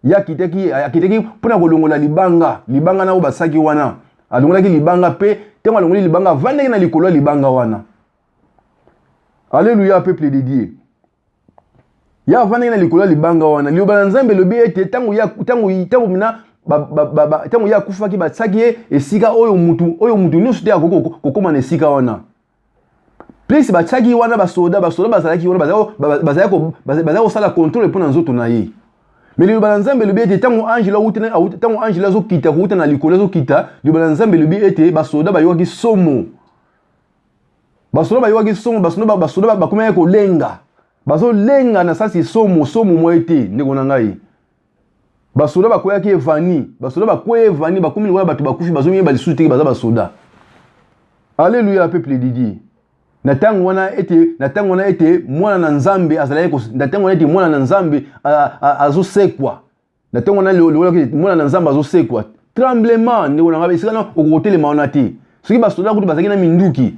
Ye akitaki, akitaki mpo na kolongola libanga, libanga na oyo basaki wana. Alongolaki libanga mpe ntango alongoli libanga, avandaki na likolo ya libanga wana. Alléluia, peuple de Dieu. Ye avandaki na likolo ya libanga wana. Liloba na Nzambe elobi ete ntango ye ntango ntango mina ntango ye akufaki, batiaki ye esika oyo mutu oyo mutu nyonso te akoki kokóma na esika wana. Plus batiaki wana basoda, basoda bazalaki wana, bazalaki kosala contrôle mpo na nzoto na ye. Mais liloba na Nzambe elobi ete ntango angelo awuti, ntango angelo azokita kowuta na likolo azokita, liloba na Nzambe elobi ete basoda bayokaki somo. Basoda bayokaki somo, basoda basoda bakomaki kolenga. Bazolenga na sasi somo, somo moye te, ndeko na ngai. Basoda bakweyaki evani, basoda bakweya evani, bakomi lokola bato bakufi, bazomiyeba lisusu te baza basoda. Alléluia peuple de Dieu. Na ntango wana ete na ntango wana ete mwana na Nzambe azalaki na ntango wana ete mwana na Nzambe azosekwa. Na ntango wana lokola mwana na Nzambe azosekwa. Tremblement ndeko na ngai, esika na okotelema wana te. Soki basoda kutu bazalaki na minduki,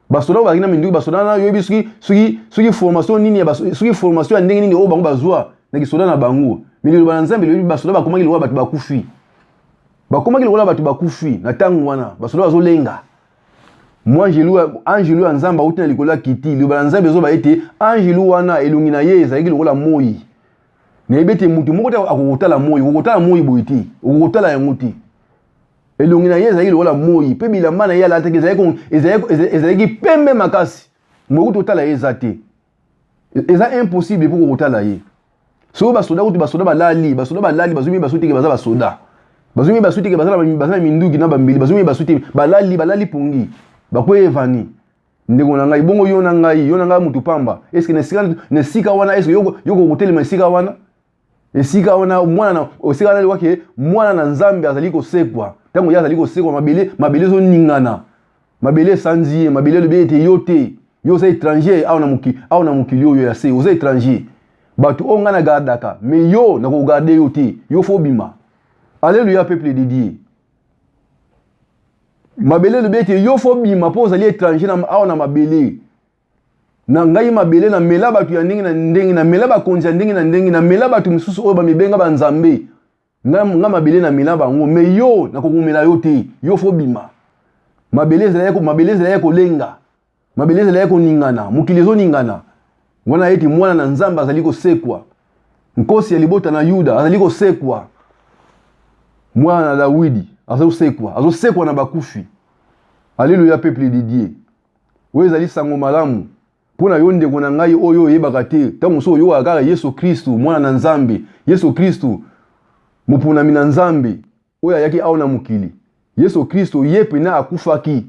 basoda bazalaki na minduki, basoda na yoyebi soki soki soki formation nini ya soki formation ya ndenge nini oyo bango bazwa na kisoda na bango. Mais liloba na Nzambe loyebi basoda bakomaki lokola bato bakufi. Bakomaki lokola bato bakufi na ntango wana, basoda bazolenga. Mwanjelu, anjelu ya Nzambe auti na likolo akiti. Liloba na Nzambe ezoba ete anjelu wana elongi na ye ezalaki lokola moi. Nayebi ete moto moko te akokotala moi, okokotala moi boye te, okokotala yango te. Elongi na ye ezalaki lokola moi, mpe bilamba na ye alataki ezalaki pembe makasi. Mokoki totala ye eza te. Eza impossible mpo kokotala ye. Soki basoda kutu basoda balali, basoda balali, bazwi basu teke baza basoda. Bazwi basu teke baza na minduki na bambili, bazwi basu te balali, balali pongi. Bakweyi evani. Ndeko na ngai, bongo yo na ngai, yo na ngai mutu pamba. Est-ce que na esika na esika wana, est-ce que yo yo kotelema esika wana? Esika wana mwana na esika wana wake mwana na Nzambe azali kosekwa. Tango ye azali kosekwa mabele, mabele ezoningana. Mabele esanzi ye, mabele elobi ete yo te. Yo oza étranger awa na mokili, awa na mokili oyo ya se, oza étranger. Bato oyo ngai na gardaka, mais yo nakogarde yo te. Yo faut bima. Alléluia peuple de Dieu. Mabele elobi ete yo fo bima mpo ozali étranger na awa na mabele. Na ngai mabele na mela bato ya ndenge na ndenge, na mela bakonzi ya ndenge na ndenge, na mela bato mosusu oyo bamibenga banzambe. Nga, nga mabele na mela bango, mais yo nakokomela yo te. Yo fo bima. Mabele ezalaki mabele ezalaki kolenga. Mabele ezalaki koningana, mokili ezoningana. Wana ete mwana na Nzambe azali kosekwa. Nkosi ya libota na Yuda azali kosekwa. Mwana na Dawidi azosekwa, azosekwa na bakufi. Alléluia peuple de Dieu. Oyo ezali sango malamu mpo na yo ndeko na ngai oyo oyebaka te. Ntango mosusu oyokaka kaka Yesu Kristu mwana na Nzambe, Yesu Kristu moponami na Nzambe oyo ayaki awa na mokili. Yesu Kristo ye pena akufaki,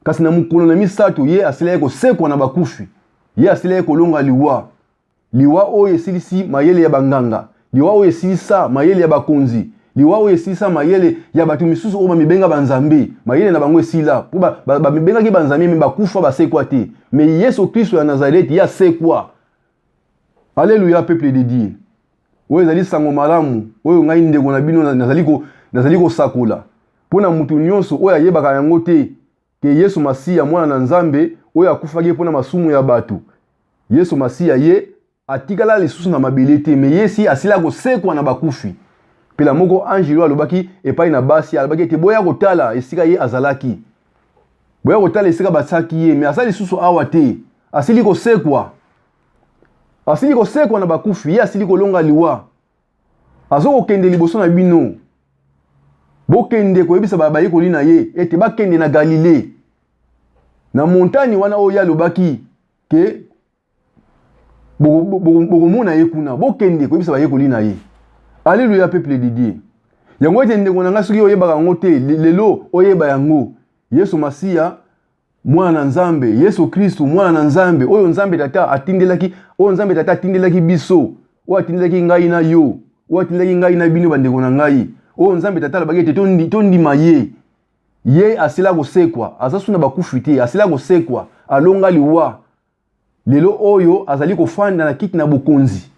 kasi na mokolo na misato ye asilaki kosekwa na bakufi. Ye asilaki kolonga liwa, liwa oyo esilisi mayele ya banganga, liwa oyo esilisa mayele ya bakonzi, liwa oyo esilisa mayele ya bato misusu oyo bamibenga banzambe. Mayele na bango esila mpo bamibengaki ba, ba banzambe me bakufa basekwa te. Me Yesu Kristo ya Nazareti ye asekwa. Alléluia peuple de Dieu. Oyo ezali sango malamu oyo ngai ndeko na bino nazali ko nazali kosakola mpo na moto nyonso oyo ayebaka yango te ke Yesu Masiya mwana na Nzambe oyo akufaki mpo na masumu ya bato. Yesu Masiya ye atikala lisusu na mabele te, me ye si asila kosekwa na bakufi. Mpela moko angelo alobaki epai na basi, alobaki ete boya kotala esika ye azalaki, boya kotala esika batiaki ye, me aza lisusu awa te, asili kosekwa. Asili kosekwa na bakufi, ye asili kolonga liwa. Azokokende liboso na bino. Bokende koyebisa bayekoli na ye ete bakende na Galile, na montagne wana oyo ye alobaki ke bokomona ye kuna. Bokende koyebisa bayekoli na ye. Alléluia peuple de Dieu. Yango ete ndeko na ngai, soki oyebaka yango te, lelo oyeba yango. Yesu Masiya mwana na Nzambe, Yesu Kristu mwana na Nzambe, oyo Nzambe Tata atindelaki, oyo Nzambe Tata atindelaki biso, oyo atindelaki ngai na yo, oyo atindelaki ngai na bino bandeko na ngai, oyo Nzambe Tata alobaki ete tondima ye. Ye asila kosekwa, aza suna bakufi te, asila kosekwa, alonga liwa. Lelo oyo azali kofanda na kiti na bokonzi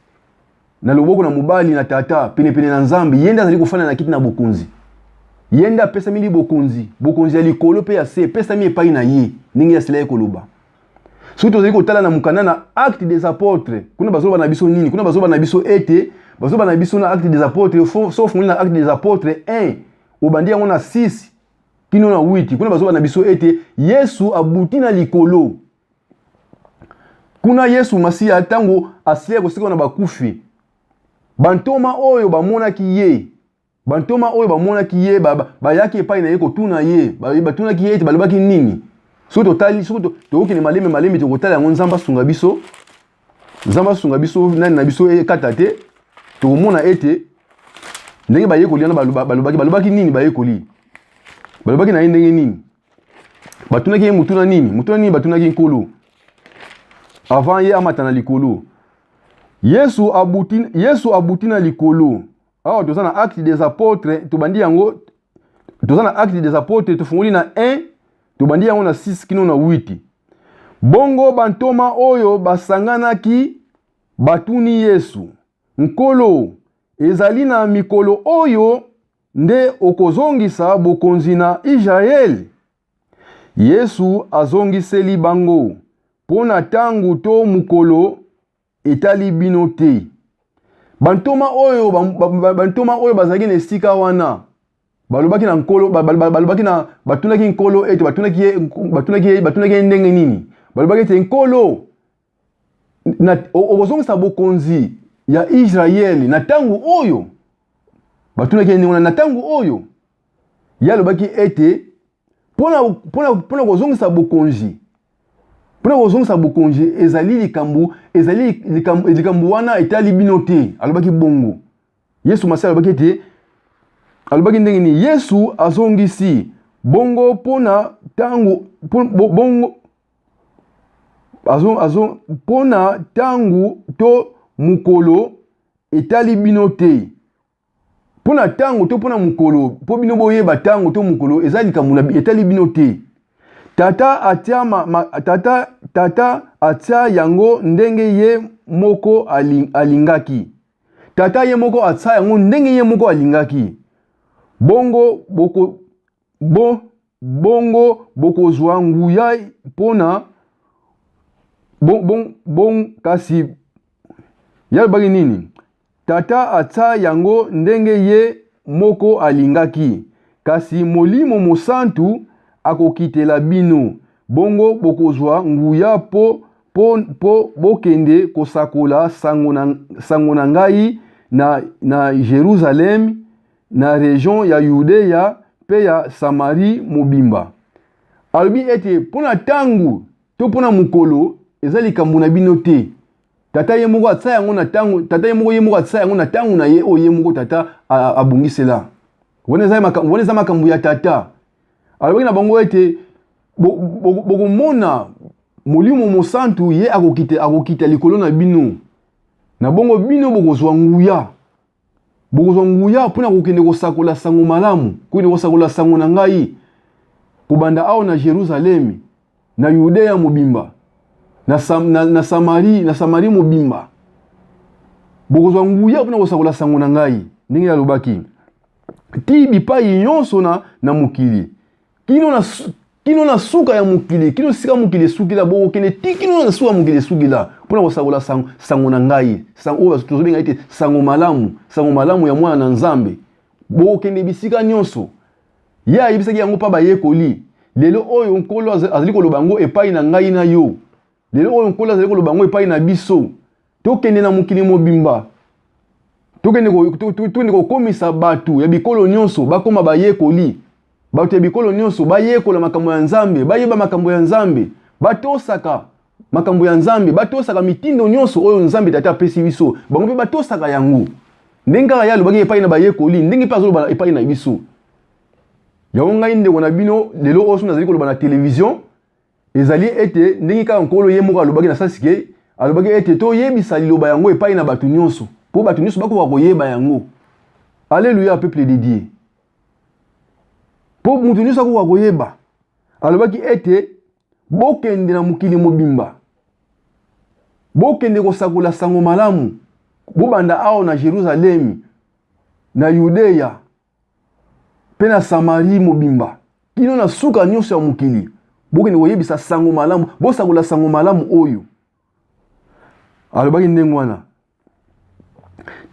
na loboko na mobali na Tata, penepene na Nzambe. Ye nde azali kofanda na kiti na bokonzi. Ye nde apesameli bokonzi, bokonzi ya likolo mpe ya se epesami epai na ye, ndenge asilaki koloba. Soki tozali kotala na mokanda na Actes des Apôtres, kuna bazoloba na biso nini? Kuna bazoloba na biso ete, bazoloba na biso na Actes des Apôtres, so ofungoli na Actes des Apôtres 1, obandi yango na 6 kino na 8, kuna bazoloba na biso ete Yesu abuti na likolo. Kuna Yesu Masiya ntango asilaki kosekwa na bakufi, bantoma oyo bamonaki ye, bantoma oyo bamonaki ye bayaki epai na ye kotuna ye, batunaki ye ete balobaki nini. Soki totali, soki tokokende malembe malembe, tokotala yango. Nzambe asunga biso, Nzambe asunga biso, nani na biso ekata te. Tokomona ete ndenge bayekoli wana balobaki, balobaki nini? Bayekoli balobaki na ye ndenge nini? Batunaki ye motuna nini? Motuna nini batunaki Nkolo avant ye amata na likolo? Yesu abuti, Yesu abuti na likolo. Awa toza na Acte des Apôtres, tobandi yango, toza na Acte des Apôtres, tofungoli na 1, tobandi yango na 6 kino na 8. Bongo bantoma oyo basanganaki batuni Yesu, Nkolo, ezali na mikolo oyo nde okozongisa bokonzi na Israele? Yesu azongiseli bango, Mpo na tango to mokolo etali bino te. Bantoma oyo bantoma oyo bazalaki na esika wana balobaki na Nkolo, balobaki na batunaki Nkolo ete batunaki ye batunaki ye batunaki ye ndenge nini? Balobaki ete Nkolo, okozongisa bokonzi ya Israele na ntango oyo? Batunaki ye ndenge wana na ntango oyo. Ye alobaki ete mpona kozongisa bokonzi, mpona kozongisa bokonzi ezali likambo, ezali likambo, likambo wana etali bino te. Alobaki bongo. Yesu Masiya alobaki ete, alobaki ndenge nini? Yesu azongisi bongo mpona ntango bongo azo, azo, mpona ntango to mokolo etali bino te. Mpo na ntango to mpo na mokolo, mpo bino boyeba ntango to mokolo, eza likambo na etali bino te. Tata atia ma, ma, tata, tata atia yango ndenge ye moko alingaki. Tata ye moko atia yango ndenge ye moko alingaki. Bongo boko, bo, bongo bokozwa nguya mpo na bon, bon, bon, kasi ye alobaki nini? Tata atya yango ndenge ye moko alingaki, kasi Molimo Mosantu akokitela bino, bongo bokozwa nguya mpo, mpo, mpo bokende kosakola sango na, sango na ngai na, na Jerusalem, na region ya Yudea mpe ya Samarie mobimba. Alobi ete mpo na ntango to mpo na mokolo eza likambo na bino te. Tata ye moko atia yango na ntango, tata ye moko ye moko atia yango na ntango na ye oyo ye moko tata abongisela. Wana eza makambo, wana eza makambo ya tata. Alobaki na bango ete bokomona Molimo Mosantu ye akokita, akokita likolo na bino, na bongo bino bokozwa nguya, bokozwa nguya mpo na kokende kosakola sango malamu, kokende kosakola sango na ngai, kobanda awa na Jerusalemi, na Yudea mobimba, na, Sam, na, na Samarie, na Samarie mobimba. Bokozwa nguya mpo na kosakola sango na ngai, ndenge alobaki, ti bipai nyonso na, na mokili, kino na, kino na suka ya mokili, kino sika mokili esukila, bokokende ti kino na suka mokili esukila mpo na kosakola sango, sango na ngai, sango oyo tozobenga ete sango malamu, sango malamu ya mwana na Nzambe. Bokokende bisika nyonso. Ye ayebisaki yango mpa bayekoli. Lelo oyo Nkolo azali koloba yango epai na ngai na yo. Lelo oyo Nkolo azali koloba yango epai na biso. Tokende na mokili mobimba. Tokende tokende kokomisa bato ya bikolo nyonso bakoma bayekoli. Bato ya bikolo nyonso bayekola makambo ya Nzambe, bayeba makambo ya Nzambe, batosaka makambo ya Nzambe, batosaka mitindo nyonso oyo Nzambe Tata apesi biso. Bango mpe batosaka yango. Ndenge kaka ye alobaki epai na bayekoli, ndenge mpe azoloba epai na biso. Yango ngai ndeko na bino lelo oyo soki nazali koloba na television, ezali ete ndenge kaka Nkolo ye moko alobaki na sasike, alobaki ete toyebisa liloba yango epai na bato nyonso, mpo bato nyonso bakoka koyeba yango. Alleluia, peuple de Dieu. Mpo moto nyonso akoka koyeba. Alobaki ete bokende na mokili mobimba, bokende kosakola sango malamu, bobanda awa na Jerusalemi, na Yudea mpe na Samarie mobimba, kino na suka nyonso ya mokili. Bokende koyebisa sango malamu, bosakola sango malamu oyo. Alobaki ndenge wana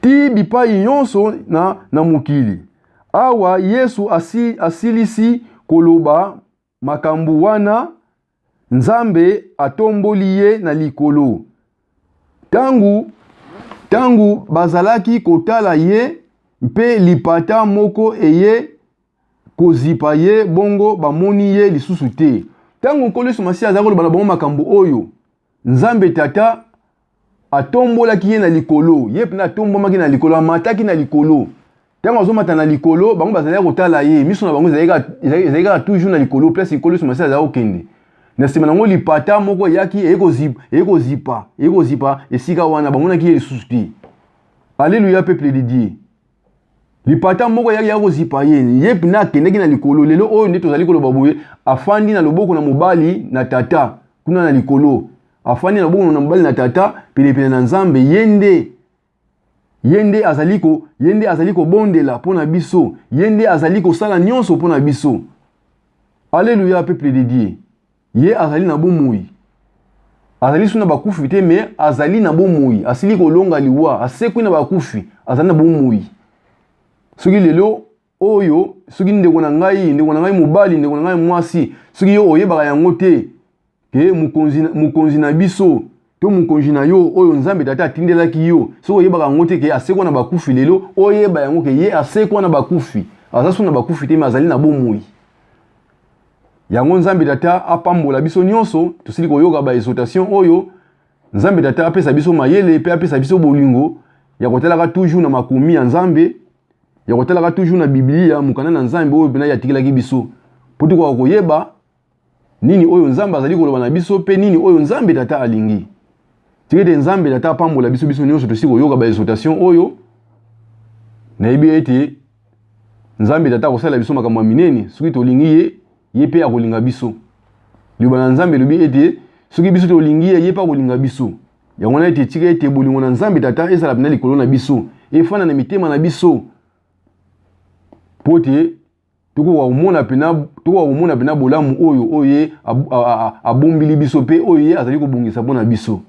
ti bipai nyonso na, na mokili. Awa Yesu asi, asilisi koloba makambo wana, Nzambe atomboli ye na likolo. Tango, tango bazalaki kotala ye, mpe lipata moko eye kozipa ye, bongo bamoni ye lisusu te. Tango Nkolo Yesu Masiya azalaki koloba na bango makambo oyo, Nzambe Tata atombolaki ye na likolo. Ye mpenza atombwamaki na likolo, amataki na likolo. Ntango azomata na likolo, bango bazalaki kotala ye, miso na bango ezalaki kaka toujours na likolo, place likolo Yesu Masiya azalaki kokende. Na nsima na yango lipata moko eyaki, eye kozipa, eye kozipa, eye kozipa esika wana, bamonaki ye lisusu te. Alléluia, peuple de Dieu. Lipata moko eyaki ya kozipa ye, ye mpena akendaki na likolo. Lelo oyo nde tozali koloba boye, afandi na loboko na mobali na Tata kuna na likolo, afandi na loboko na mobali na Tata penepene na Nzambe. Ye nde ye nde azali ko ye nde azali kobondela mpo na biso, ye nde azali kosala nyonso mpo na biso. Alleluia, peuple de Dieu. Ye azali na bomoi, azali so na bakufi te, me azali na bomoi, asili kolonga liwa, asekwi na bakufi, azali na bomoi. Soki lelo oyo, soki ndeko na ngai, ndeko na ngai mobali, ndeko na ngai mwasi, soki yo oyebaka yango te ke mokonzi, mokonzi na biso to mokonzi na yo oyo Nzambe Tata atindelaki yo, soki oyebaka yango te ke asekwa na bakufi, lelo oyeba yango ke ye asekwa na bakufi, aza so na bakufi te, me azali na bomoi. Yango Nzambe Tata apambola biso nyonso tosili koyoka ba exhortation oyo. Nzambe Tata apesa biso mayele mpe apesa biso bolingo ya kotalaka toujours na makomi ya Nzambe, ya kotalaka toujours na Biblia, mokanda na Nzambe oyo mpena ye atikelaki biso, mpo tokoka koyeba nini oyo Nzambe azali koloba na biso mpe nini oyo Nzambe Tata alingi. Tika ete Nzambe Tata apambola biso biso nyonso tosili koyoka ba exhortation oyo. Nayebi ete Nzambe Tata akosalela biso makambo ya minene soki tolingi ye, ye mpe akolinga biso. Liloba na Nzambe elobi ete soki biso tolingi ye, ye mpe akolinga biso. Yango wana ete tika ete bolingo na Nzambe Tata ezala mpenza likolo na biso, efanda na mitema na biso, mpo ete tokoka komona mpenza, tokoka komona mpenza bolamu oyo oyo ye abombili biso mpe oyo ye azali kobongisa mpo na biso.